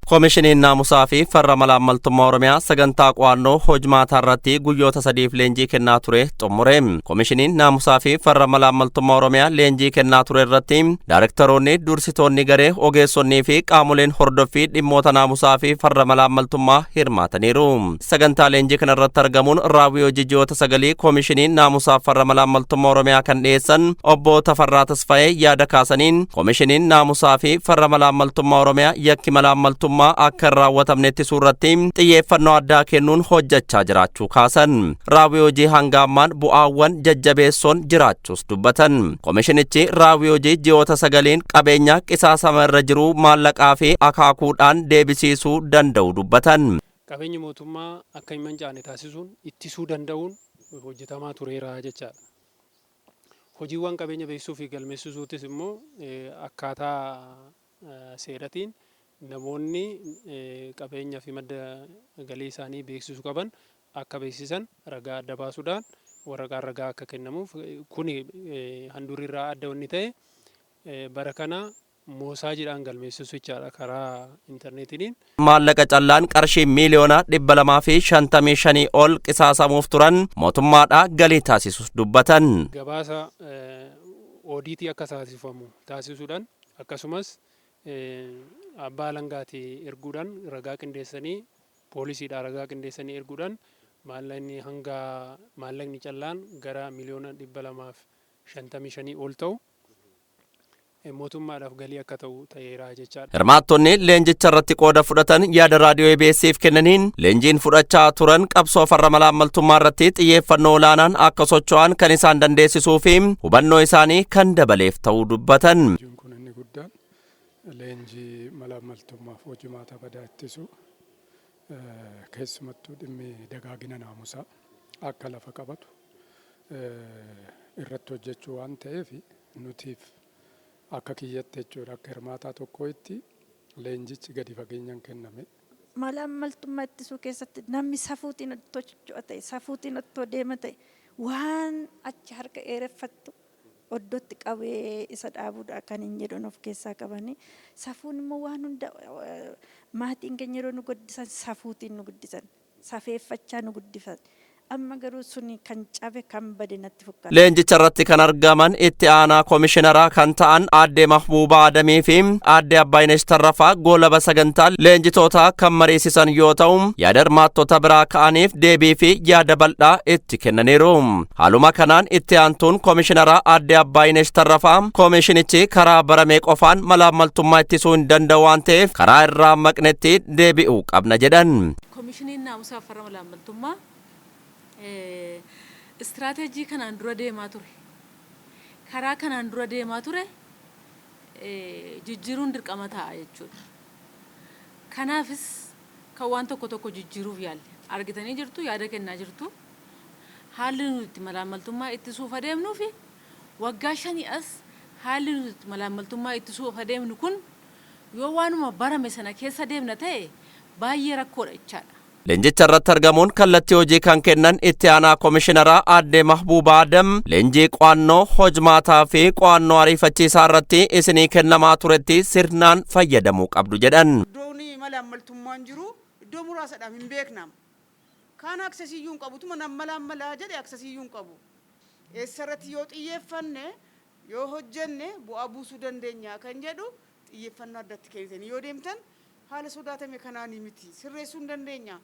Koomishiniin Naamusaa fi Farra Malaammaltummaa Oromiyaa sagantaa qo'annoo hojmaataa irratti guyyoota sadiif leenjii kennaa ture xumure. Koomishiniin Naamusaa fi Farra Malaammaltummaa Oromiyaa leenjii kennaa ture irratti daayirektaroonni, dursitoonni garee, ogeessonnii fi qaamoleen hordoffii dhimmoota naamusaa fi farra malaammaltummaa hirmaataniiru. Sagantaa leenjii kana irratti argamuun raawwii hojii ji'oota sagalii Koomishiniin Naamusaa fi Farra Malaammaltummaa Oromiyaa kan dhiyeessan Obbo Tafarraa Tasfaayee yaada kaasaniin, Koomishiniin Naamusaa fi Farra Malaammaltummaa Oromiyaa yakki malaammaltummaa akka hin raawwatamne ittisuu irratti xiyyeeffannoo addaa kennuun hojjechaa jiraachuu kaasan. Raawwii hojii hanga ammaan bu'aawwan jajjabeessoon jiraachuus dubbatan. Koomishinichi raawwii hojii ji'oota sagaliin qabeenya qisaasama irra jiru maallaqaa fi akaakuudhaan deebisiisuu danda'u dubbatan. Qabeenyi mootummaa akka hin mancaane taasisuun ittisuu danda'uun hojjetamaa tureera jechaadha. Hojiiwwan qabeenya beeksisuu fi galmeessisuutis immoo akkaataa seeratiin namoonni qabeenya fi madda galii isaanii beeksisuu qaban akka beeksisan ragaa adda baasuudhaan waraqaan ragaa akka kennamuuf, kuni handhurirraa adda wanni ta'e bara kana moosaajiidhaan galmeessisu jechaadha karaa intarneetiin. Maallaqa callaan qarshii miiliyoona 255 ol qisaasamuuf turan mootummaadhaa galii taasisus dubbatan. Gabaasa oodiitii akka taasifamu taasisuudhaan, akkasumas abbaa alangaati erguudhaan ragaa qindeessanii, poolisiidhaa ragaa qindeessanii erguudhaan, maallaqni hanga maallaqni callaan gara miliyoona 255 ol ta'u mootummaadhaaf galii akka ta'u ta'eera jechaadha. Hirmaattonni leenjicha irratti qooda fudhatan yaada raadiyoo EBS'f kennaniin, leenjiin fudhachaa turan qabsoo farra malaammaltummaa irratti xiyyeeffannoo olaanaan akka socho'an kan isaan dandeessisuu fi hubannoo isaanii kan dabaleef ta'uu dubbatan. Leenjiin kun inni guddaan leenjii malaammaltummaaf hojimaata badaa ittisu, keessumattuu dhimmi dagaagina naamusaa akka lafa qabatu irratti hojjechuu waan ta'eef, nutiif akka kiyyatti jechuudha, akka hirmaataa tokkootti leenjichi gadi fageenyaan kenname. Malaammaltummaa ittisuu keessatti namni safuutiin ottoo socho'a ta'e, safuutiin ottoo deema ta'e, waan achi harka dheereffattu oddootti qabee isa dhaabuudha kan hin jedhuun of keessaa qabanii. Safuun immoo waan hunda, maatiin keenya yeroo nu guddisan safuutiin nu guddisan, safeeffachaa nu guddisan. Amma garuu suni kan cabe, kan bade natti fakkaata. Leenjicha irratti kan argaman itti aanaa koomishinaraa kan ta'an aadde Mahbuubaa Adamii fi aadde Abbaayinesh Tarrafaa goolaba sagantaa leenjitoota kan mariisisan yoo ta'u, yaada hirmaattota biraa ka'aniif deebii fi yaada bal'aa itti kennaniiru. Haaluma kanaan itti aantuun koomishinaraa aadde Abbaayinesh Tarrafaa koomishinichi karaa baramee qofaan malaammaltummaa ittisuu hin danda'u waan ta'eef, karaa irraa maqnetti deebi'uu qabna jedhan. Koomishiniin naamusaa farra malaammaltummaa istiraateejii kanaan dura deemaa ture, karaa kanaan dura deemaa ture jijjiiruun dirqama ta'a jechuudha. Kanaafis kan waan tokko tokko jijjiiruuf yaalle argitanii jirtu, yaada kennaa jirtu. Haalli nuti itti malaammaltummaa ittisuuf adeemnuu fi waggaa 5 as haalli nuti itti malaammaltummaa ittisuuf adeemnu kun yoo waanuma barame sana keessa deemna ta'e baay'ee rakkoodha jechaadha. Leenjicha irratti argamuun kallattii hojii kan kennan itti aanaa koomishinaraa aadde Mahbuubaa Adam, leenjii qo'annoo hojmaataa fi qo'annoo ariifachiisaa irratti isinii kennamaa turetti sirnaan fayyadamuu qabdu jedhan. Iddoon malaammaltummaan jiru iddoo muraasadhaaf hin beeknam. Kaan accessiyyuu hin qabu. Tuma nan malaammalaa jedhe accessiyyuu hin qabu. Eessarratti yoo xiyyeeffanne, yoo hojjenne bu'aa buusuu dandeenya kan jedhu xiyyeeffannoo addatti kennitanii yoo deemtan, haala sodaatame kanaanii miti. Sirreessuu hin dandeenya.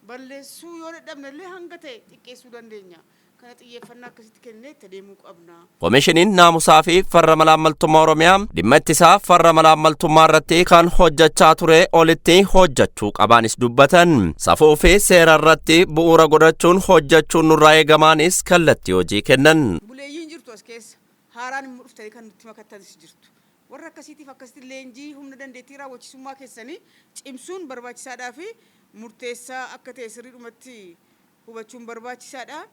Balleessuu yoo dadhabne illee hanga ta'e xiqqeessuu dandeenya. Kana xiyyeeffannaa akkasitti kennee itti adeemuu qabna. Koomishiniin Naamusaa fi Farra Malaammaltummaa Oromiyaa dhimma ittisaa farra malaammaltummaa irratti kan hojjechaa ture olitti hojjechuu qabaanis dubbatan. Safuu fi seera irratti bu'uura godhachuun hojjechuun nurraa eegamaanis kallattii hojii kennan. Buleeyyiin jirtu as keessa, haaraan immoo dhuftanii kan nutti makattanis jirtu. Warra akkasiitiif akkasitti leenjii humna dandeettii raawwachiisummaa keessanii cimsuun barbaachisaadhaa fi murteessaa akka ta'e sirriidhumatti hubachuun barbaachisaadha.